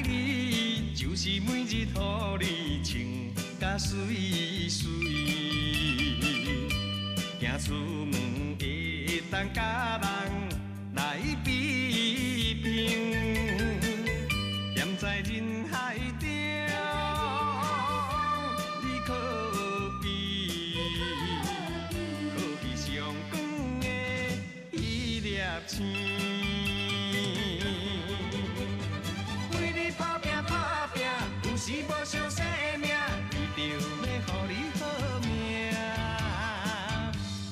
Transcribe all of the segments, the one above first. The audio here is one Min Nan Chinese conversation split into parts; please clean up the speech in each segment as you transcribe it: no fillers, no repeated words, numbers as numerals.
爱你，就是每日予你穿甲媠媠，行出门会当佮人来比拼，踮在人海中，你可比可比上光的彼粒星。为你打拼打拼，有时无相生命，为著欲予你好命，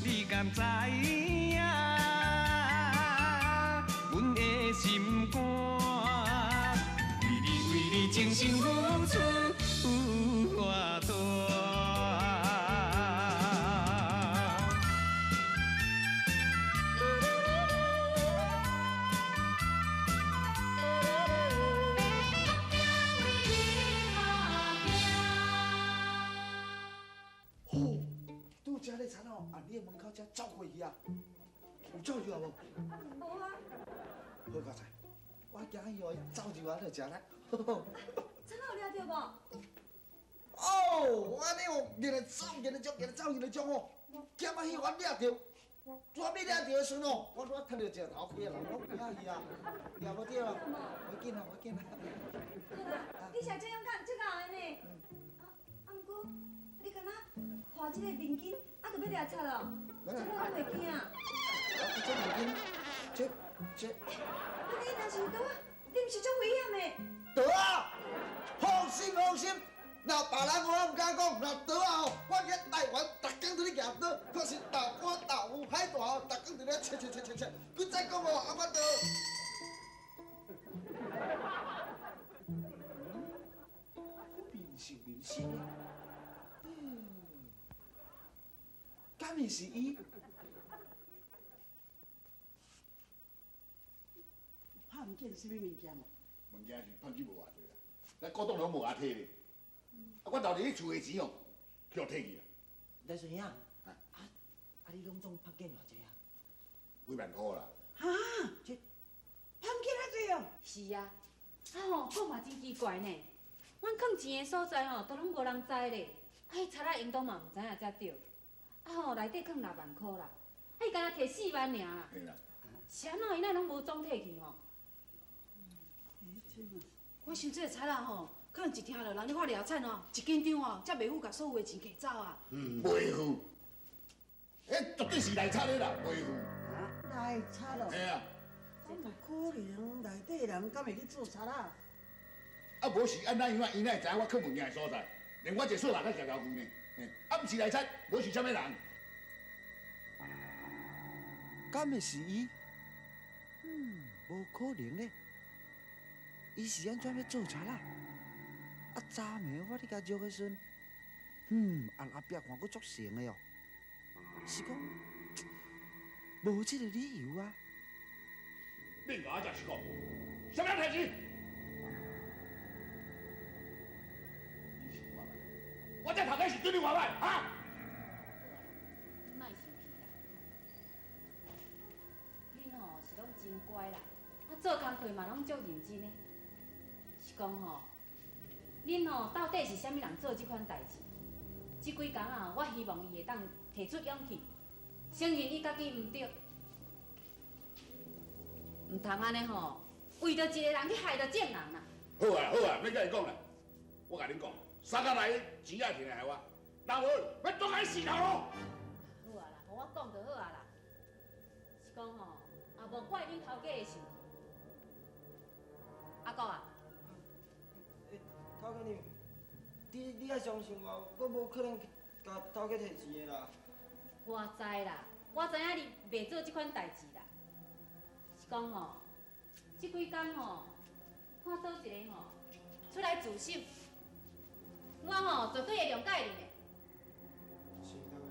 你敢知影？阮的心肝，为你为你真心付出有偌大。吼，拄才咧田吼，啊，你的门口才走过去啊，有走入啊无？无啊。好佳哉，我惊伊哦，走入啊，就食力。真有掠著无？哦，按呢哦，硬来走，硬来抓，硬来走，硬来抓吼，惊啊去我掠著，拄仔欲掠著的时阵哦，我拄仔趁著一个头盔的人，我惊去啊，掠无著啦，无紧啦，无紧啦。好啦，你是真勇敢，足𠢕的呢。啊，啊，毋过你敢若画这个面巾，啊，就欲掠贼咯？这我敢会惊？啊，这面巾，这这。欸，啊，你若是有刀仔，你毋是足危险的？刀仔，放心放心，若别人我毋敢讲，若刀仔吼，我伫台湾逐工伫咧举刀，可是大山大有海大吼，逐工伫咧切切切切切，阁再讲吼，啊我刀。面熟面熟的，敢会是伊？拍毋见啥物物件无？物件是拍去无偌济啦，咱股东拢无遐提咧。啊，我投入去厝的钱哦，去予提去啦。来顺兄，啊啊，你拢总拍见偌济啊？几万箍啦。哈？这拍毋见遐济哦？是啊，啊吼，讲嘛真奇怪呢。阮囥钱的所在吼，都拢无人知咧。啊，彼贼仔𪜶拢嘛毋知影才对。啊吼，内底囥六万箍啦，啊伊敢若提四万尔啦。嘿啦。是按怎伊哪拢无总提去吼？我想这个贼仔吼，可能一听著人咧发掠产吼，一紧张吼，才袂赴共所有的钱提走啊。袂赴，彼绝对是内贼的啦，袂赴。内贼咯？嘿啊。敢有可能内底人敢会去做贼仔？啊，无是按怎样啊？伊哪会知影我囥物件的所在？连我一个细人较食头具呢？嘿，啊，毋是内贼，无是啥物人？敢会是伊？嗯，无可能咧。伊是按怎欲做贼仔？啊，昨暝我咧共约的时阵，啊后壁看阁足成的哦，是讲无这个理由啊。免共我食是讲，啥物人提钱？你是我歹，我这头家是对你偌歹啊？你莫生气啦，恁吼是拢真乖啦，啊做工课嘛拢足认真的。是讲吼，恁吼到底是啥物人做这款代志？这几工啊，我希望伊会当提出勇气，承认伊家己毋对，毋通按呢吼，为著一个人去害著众人啦。好啊好啊，免共伊讲啦，我共恁讲，三工内钱爱提来予我，若无欲剁共伊死头路。好啊啦，予我讲就好啊啦。是讲吼，也无怪恁头家会生气。阿国啊。头家娘，你爱相信我，我无可能共头家提钱的啦。我知啦，我知影你袂做这款代志啦。是讲吼，这几工吼，看佗一个吼出来自首，我吼绝对会谅解恁的。是头家娘。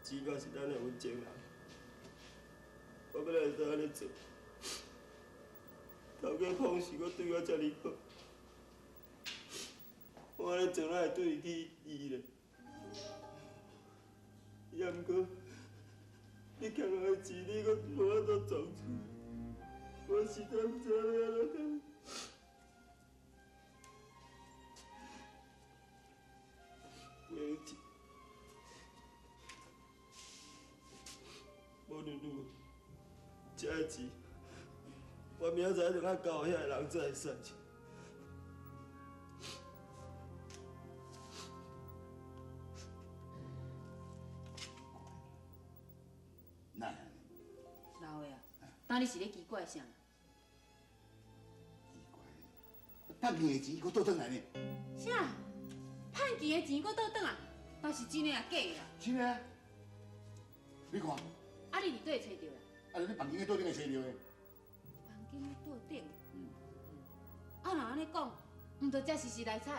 钱嘛是咱的温情人，我欲哪会使按呢做？头家碰是阁对我遮尔好，我按呢做哪会对得起伊咧？也毋过，你欠我的钱，你阁无法度创出，我实在毋知欲按怎讲。袂钱，无论如何，这个钱，我明仔载就爱交予遐个人才会使。哪？老的啊，当你是咧奇怪啥？奇怪，判去的钱阁倒转来呢？啥？判去的钱阁倒转来？但是真的啊，假的啊？真的啊！你看。啊，你伫佗位揣著啦？啊，你房间的桌顶会揣著的。房间的桌顶。嗯。啊，若按呢讲，毋就才是是来贼？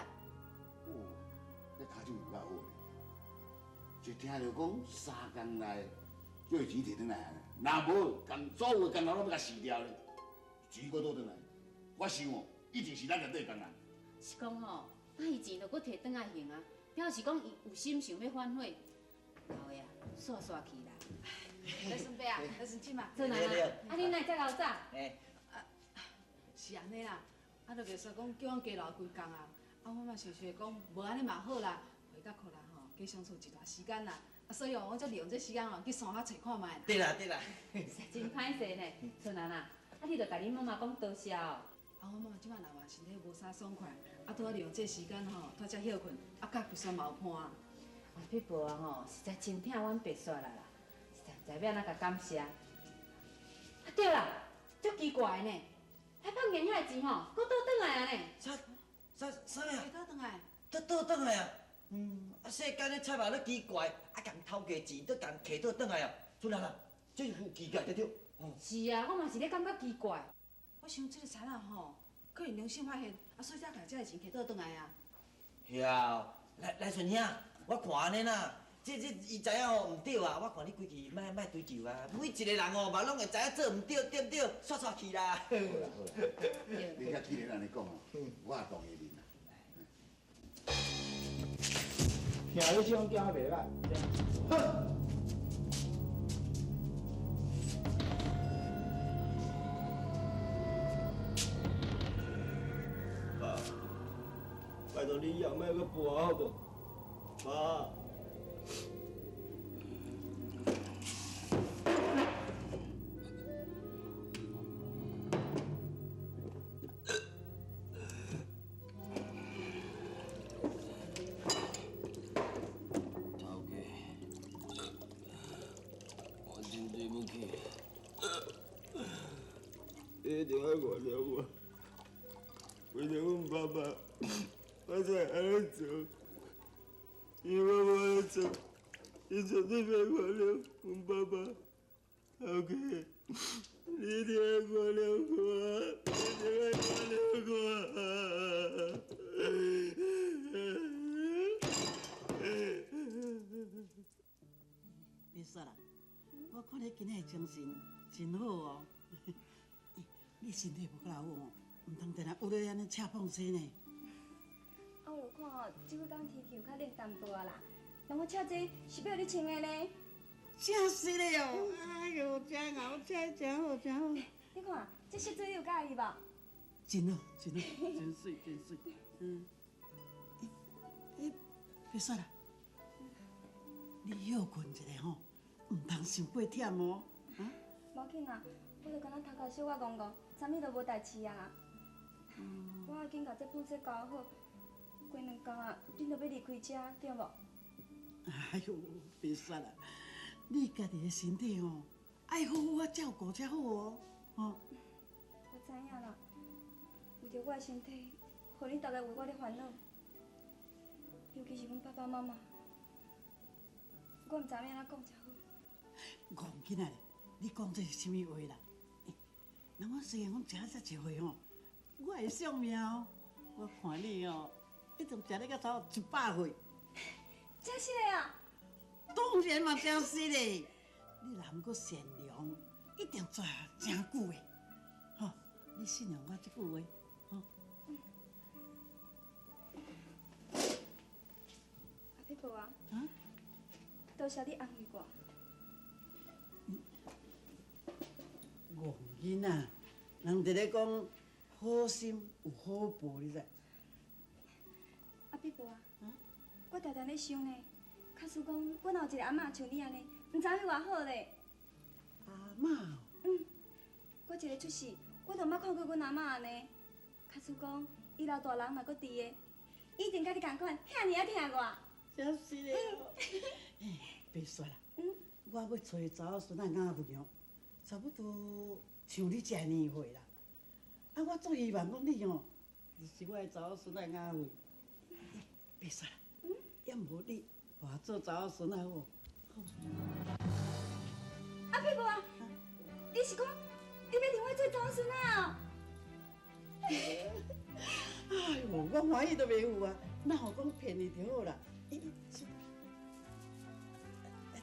哦，你跤手有够好呢。就听著讲三工内叫伊钱提转来，若无，共所有的工头拢欲共辞掉咧。钱阁倒转来，我想哦，一定是咱内底工人。是讲吼，那伊钱著阁提转来还啊，表示讲伊有心想欲反悔。老的啊，煞煞去啦。来孙伯啊，来孙婶啊，孙啊，啊你哪会遮老早？欸，啊，是按呢啦，啊，就袂说讲叫阮加留几工啊，啊，我嘛想想讲，无按呢嘛好啦，回甲苦力吼，加相处一段时间啦，啊，所以哦，我才利用这时间哦，去山下揣看觅啦。对啦对啦。真歹势呢，春兰啊，啊，你著共恁妈妈讲多谢哦。啊，我妈妈这摆老啊，身体无啥爽快，啊，拄仔利用这时间吼，蹛遮歇困，啊，佮白雪嘛有伴。啊，撇步啊吼，实在真疼阮白雪啦啦。毋知欲按怎共感谢。啊对啦，足奇怪的呢，彼判件遐个钱吼，阁倒转来啊呢。啥啥啥物啊？倒转来？倒倒转来啊？嗯，啊世间的贼仔咧奇怪，啊共头家钱都共摕倒转来啊，春兰啊，这是有奇怪对对？是啊，我嘛是咧感觉奇怪。我想这个贼仔吼，可能良心发现，啊所以才共这个钱摕倒转来啊。晓，来来顺兄，我看按呢啦。这伊知影吼毋对啊！我看你规气莫莫追究啊！每一个人吼嘛拢会知影做毋对，对毋对？煞煞去啦。好啦好啦，你遐既然按呢讲哦，我也同意恁啦。听你这种囝袂歹。好。爸，拜托你以后莫阁跋好无？爸。头家，我真对不起，你一定爱原谅我，为著阮爸爸，我才会按呢做，因为我无按呢做，你绝对袂原谅阮爸爸。头家，你一定爱原谅我，你一定爱原谅我。别说啦，我看你今仔的精神真好哦。你身体无够好哦，毋通定定趺咧按呢赤碰身呢。啊，我有看哦，这几工天气有较冷淡薄仔啦。人讲赤这是欲予你穿的呢。真实的哦，哎哟，真𠢕，穿得真好，真好。你看，这色水你有佮意无？真好，真好，真媠，真媠。嗯。欸，别说啦，你歇睏一下吼，毋通伤过忝哦。啊？无要紧啦，我就敢若头壳小可戆戆，啥物都无代志啊。我爱紧共这碰说交好，过两工啊，恁就欲离开遮，对无？哎哟，别说啦，你家己的身体吼，爱好好啊照顾才好哦，吼。我知影啦，为著我的身体，予恁逐家为我咧烦恼，尤其是阮爸爸妈妈，我毋知欲按怎讲才好。戆囡仔咧，你讲这是啥物话啦？欸，人讲虽然讲食遮济岁吼，我会惜命哦。我看你哦，一定食咧到差不多100岁。真实的啊！當然嘛真實嘞。你若毋過善良，一定做真久的。吼，你信任我這句話，吼。阿伯婆啊，多謝你安慰我。戇囡仔，人佇咧講好心有好報，你知？阿伯婆啊，我常常咧想呢，假使講我若有一個阿嬤像你按呢，毋知會偌好咧。阿嬤？嗯，我一个出世，我就毋捌看過阮阿嬤按呢。假使講以後大人若閣佇的，一定佮你仝款，遐爾仔疼我。真是的。欸，別說啦，我欲揣查某孫仔雅文哦，差不多像你這个年歲啦。啊，我足希望講你哦，就是我的查某孫仔雅文。別說啦，也無你，我做查某孫仔好無？阿伯母啊，你是講你欲認我做查某孫仔哦？哎喲，我歡喜都袂有啊，哪有講騙你就好啦。欸，啊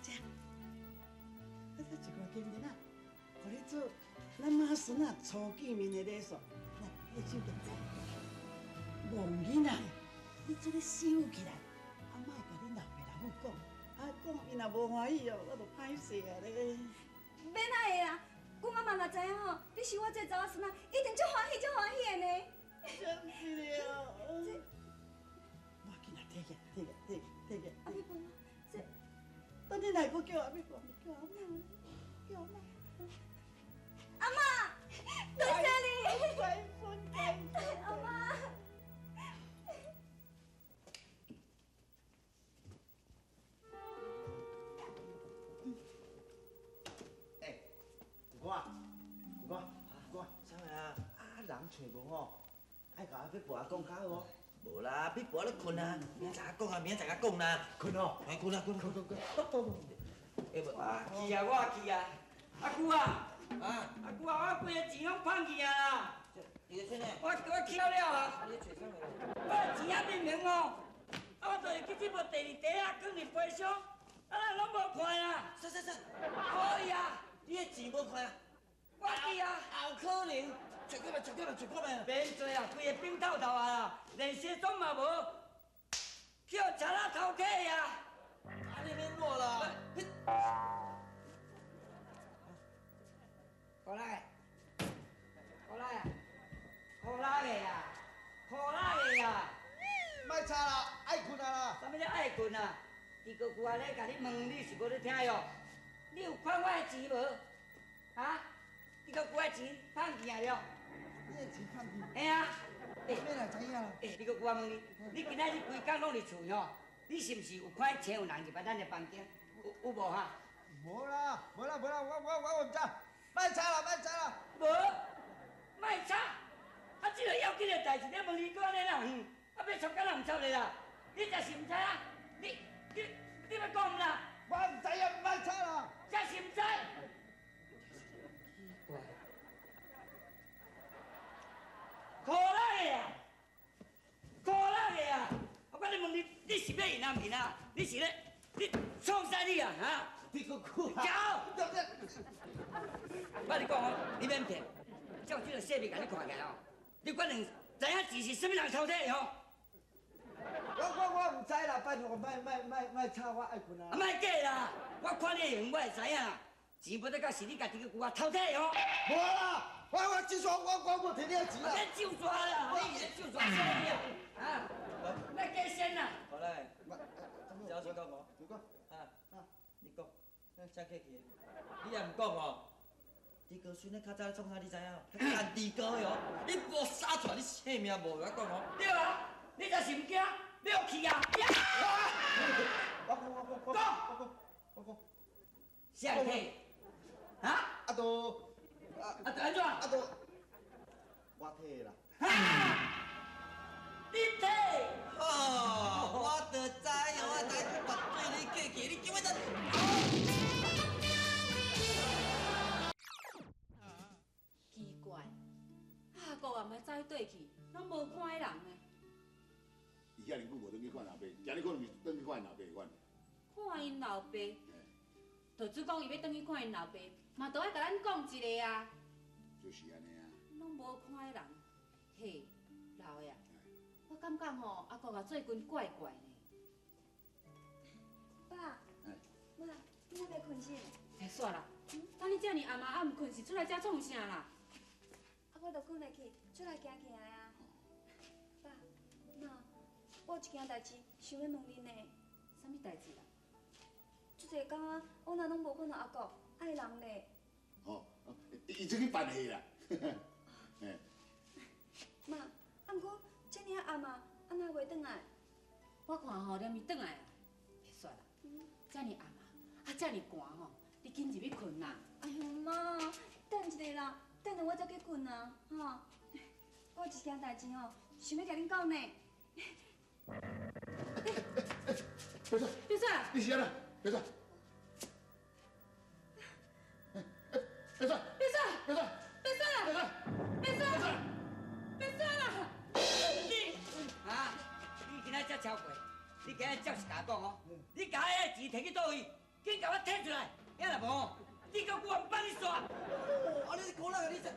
這，啊這一塊金銀仔，予你做咱媽孫仔初見面的禮數。來，你手挃。戇囡仔，你這咧收起來，啊莫共恁老爸老母講，啊講𪜶若無歡喜哦，我就歹勢啊咧。免愛的啦，阮媽媽若知影吼，你收我做查某孫仔，一定足歡喜足歡喜的呢。真是的哦。我緊來提起來，提起來，提起來。阿伯婆，這……等你來，閣叫阿伯婆，叫阿嬤，叫阿嬤。阿嬤，多謝你。乖孫，乖孫。阿嬤。欸，哥哥，哥哥，哥，啥物啊？啊，人揣無吼，愛共阿伯婆講較好哦。無啦，伯婆咧睏啊，明仔載講啊，明仔載講啦。睏哦，哎，睏啊，睏睏睏睏。欸，無啊，去啊，我去啊。阿舅啊，啊，阿舅啊，我規个錢攏放去啊啦。你咧创啥？我捡了啊。你咧揣啥物？我錢仔明明哦，啊，我就是去這部第二袋仔，囥伫皮箱，啊，咱攏無看啊。啥啥啥？可以啊。你的錢無看啊？我記啊。有可能。揣過來，揣過來，揣過來。免做啊，規个冰透透啊啦，連鞋裝嘛無，去予賊仔偷去啊！啊，你免我啦。過來，過來，苦力的啊，苦力的啊！莫吵啦，愛睏啊啦！啥物叫愛睏啊？豬哥舅仔咧共你問，你是無咧聽喲？你有看我的錢無？啊？豬哥舅仔錢放去啊了？你的錢放去？嘿啊！欸，免來知影啦。欸，你閣我問你，你今仔日規工攏佇厝吼，你是毋是有看見有人入來咱的房間？有無哈？無啦，無啦，無啦，我毋知。莫吵啦，莫吵啦。無，莫吵。啊，這個要緊的代誌，你問你閣按呢啦？啊，欲吵敢若毋吵咧啦？你這是毋知啊？你欲講毋啦？我毋知影，莫吵啦。這是毋知？奇怪。苦力的啊，苦力的啊！我跟你問你，你是欲贏啊毋贏啊？你是咧，你創啥你啊？哈？你閣哭啊？走！我跟你講哦，你免騙，照這個細密共你看起來哦，你可能知影錢是啥物人偷摕的吼？我毋知啦，拜託，莫莫莫莫吵，我愛睏啊！啊，莫假啦！我看你的樣，我會知影啦。錢無得到是你家己去龜仔偷摕的吼？無啦！我這煞我無摕你的錢啦！免咒煞啦！你是咒煞啥物啊？啊！莫假仙啦！好嘞，小心講無？你講，啊你講，請客氣。你若毋講哦，豬哥孫咧較早創啥你知影？較干豬哥的哦，你無殺出來，你性命無我講哦。對啊，你若是毋驚，你有去啊！我講我講我講我講，啥人摕？啊？啊都。啊！按怎？啊都，我摕啦。哈！你摕？哦，我就知，我知，绝对你过去，你叫我怎？奇怪，阿国啊，毋知走佗去，攏無看彼人呢。伊遐爾久無轉去看老爸，今日可能是轉去看老爸款。看看𪜶老爸，就只讲伊欲转去看𪜶老爸，嘛都爱共咱讲一下啊。就是按呢啊。拢无看彼人，嘿，老的啊，我感觉吼，阿国啊最近怪怪呢。爸，妈，你还袂睏是？袂煞啦，等你遮尔暗啊，啊毋睏是出来遮创啥啦？啊，我都睏袂去，出来行行的啊。爸，妈，我有一件代志想欲问恁呢。啥物代志啦？足济工啊，我哪拢无看到阿国，爱人咧。哦，伊出去办戏啦。嘿。妈，啊毋过遮尔啊暗啊，啊哪袂转来？我看吼，连伊转来啊，袂煞啦。遮尔暗啊，啊遮尔寒吼，你紧入去睏啦。哎哟妈，等一下啦，等下我才去睏啊，吼。我有一件代志吼，想欲共恁讲呢。别说，别说，你是按怎？别说，别说，别说，别说，别说啦，别说，别说啦！你啊，你今仔才超过，你今仔照实共讲哦，你共彼个钱提去佗位？紧共我提出来，抑若无，你阁我毋放你煞。哦，啊你苦力啊你这，啊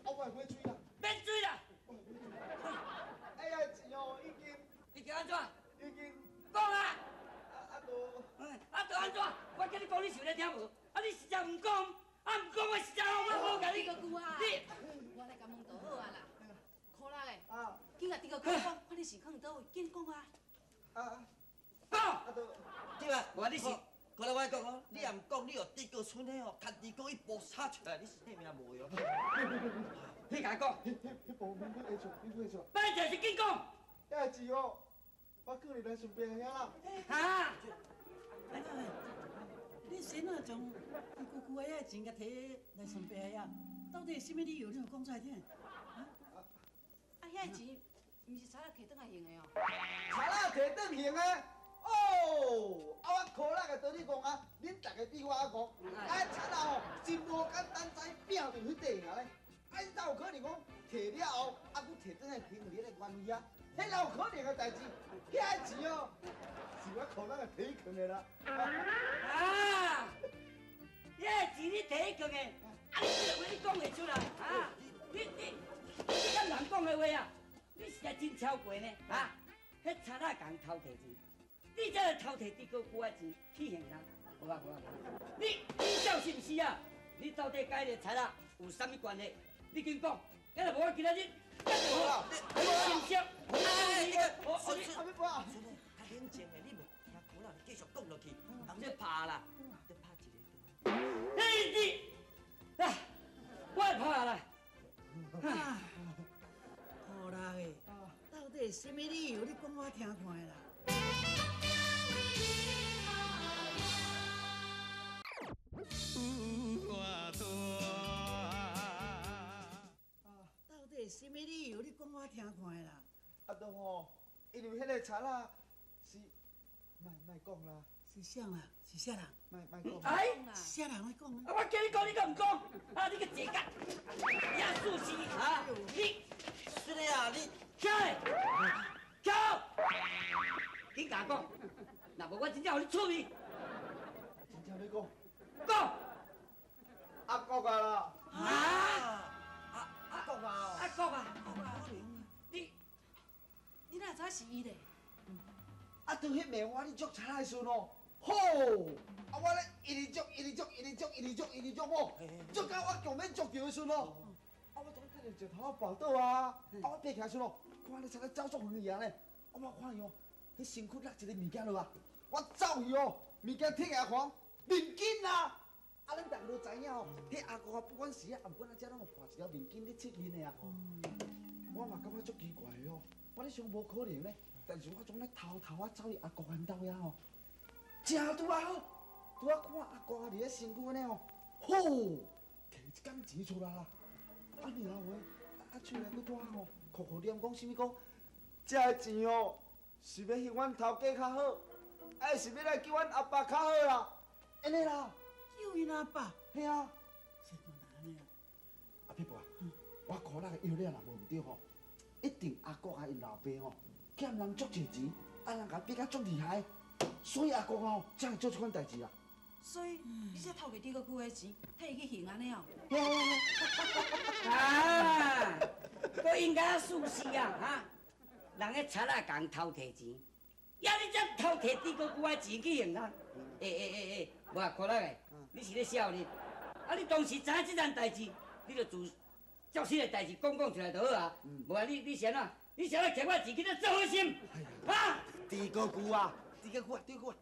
我会买水啦，免水啦。哎呀钱哦已经，已经按怎？已经讲啊！啊都，啊都按怎？我叫你讲，你想咧听无？啊你实在毋讲，啊毋讲我实在我无共你。你我来共问就好啊啦。苦力的，啊，紧共猪哥讲，看你是囥佗位，紧讲啊。啊，讲。啊都，对啊，无你是。过来我讲哦，你若毋讲，你予猪哥賰彼哦，牵猪哥一步杀出来，你性命无用。你共讲。彼部免会出，免会出。摆就是紧讲。遐个钱哦，我囥伫咱孙爸遐啦。哈？你先啊将伊舅舅的遐钱共提来孙爸遐，到底是啥物理由？你有讲出来听？啊，遐个钱毋是贼仔提转来还的哦。贼仔提转还的。哦，啊我苦力的对你讲啊，恁逐个比我较戆，啊贼仔吼真无简单，知拼伫彼块尔咧。啊，哪有可能讲提了后，啊阁提转来还伫彼个原位啊？彼哪有可能的代志？遐个钱哦，是我苦力的提去囥的啦。啊！遐个钱你提去囥的，啊你这个话你讲会出来啊？你敢人讲的话啊？你实在真超过呢啊！彼贼仔共偷提钱。你才来偷提猪哥舅的钱去还人？无啊无啊无！你到是毋是啊？你到底佮彼个贼仔有啥物关系？你紧讲，抑若无我今仔日，好啦，你信息，哎，我你阿要播，较冷静的，你袂听苦啦，你继续讲落去，人咧拍啦，咧拍一个。你，啊，我会拍啦。苦力的，到底是啥物理由？你讲我听看啦。到底是啥物理由？你讲我听看啦。啊，都吼，因为彼个贼仔是，莫莫讲啦。是啥啦？是啥人？莫莫讲。哎，是啥人来讲啊？我叫你讲，你阁毋讲？啊，你个贱角，野鼠是啊！你，孙子啊，你起来，起来，紧共讲，若无我真正予你处理。真正欲讲？讲。阿国啊啦。啊！阿国啊！阿国啊！你哪知是伊咧？啊，当彼暝我咧捉贼仔的时阵哦，吼！啊，我咧一直捉，一直捉，一直捉，一直捉，一直捉吼，捉到我强欲捉著的时阵哦，啊，我总等下石头仔跋倒啊，啊，我爬起来时阵哦，看彼贼仔走足远去啊咧，啊，我看伊哦，彼身躯落一个物件落啊，我走去哦，物件摕起来看，面巾啊！啊，恁逐个都知影哦，彼阿国啊，不管时啊，毋管啊，遮拢有破一条面巾咧拭面的啊。我嘛感觉足奇怪的哦，我咧想无可能咧，但是我总咧偷偷啊走去阿国𪜶兜遐吼，正拄仔好，拄仔看阿国啊伫咧身躯按呢吼，吼，提一工钱出来啦，啊尔话，啊喙内阁拄仔吼，苦苦念讲啥物讲，这个钱哦是欲还阮头家较好，还是欲来救阮阿爸较好啦，按呢啦。救𪜶阿爸？嘿啊。是哪按呢啊？阿撇步啊，我苦力的药了若无毋对吼，一定阿国啊𪜶老爸吼欠人足济钱，啊，人共比较足厉害，所以阿国哦，才会做这款代志啊。所以你才偷摕猪哥舅的钱，替伊去还按呢哦？啊，阁应该事实啊，哈！人彼贼仔共偷摕钱，呀你才偷摕猪哥舅的钱去还人？欸欸欸欸，无啊，苦力的，你是咧痟呢？啊，你当时知影这件代志，你就自照这个代志讲讲出来就好啊。无啊，你是按怎？你是按怎摕我钱去咧做好心？啊？猪哥舅啊，猪哥舅啊，猪哥舅啊，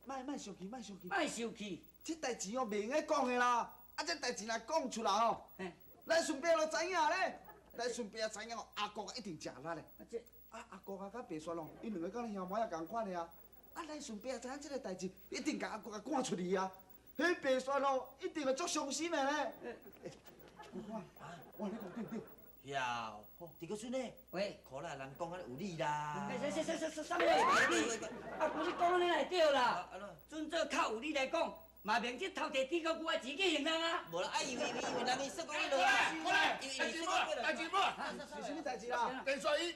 莫莫生气，莫生气，莫生气。这代志哦，袂用得讲的啦。啊，这代志若讲出来哦，咱顺便就知影咧。咱顺便知影哦，阿国一定食力的。这啊，阿国啊，佮白雪哦，𪜶两个敢若兄妹仔仝款的啊。啊，咱顺便知影这个代志，一定共阿国共赶出去啊。彼白雪哦，一定会足伤心的咧。欸，姑姑啊，我你讲对毋对？晓，猪哥孙呢？喂，苦力人讲安呢有理啦。欸，啥啥啥啥啥物有理？啊，不是讲按呢会对啦。准做较有理来讲，嘛免去偷摕猪哥舅的钱去还人啊。无啦，啊，因为人伊说讲迄落过来，过来，因为说代志无，是啥物代志啦？电视伊。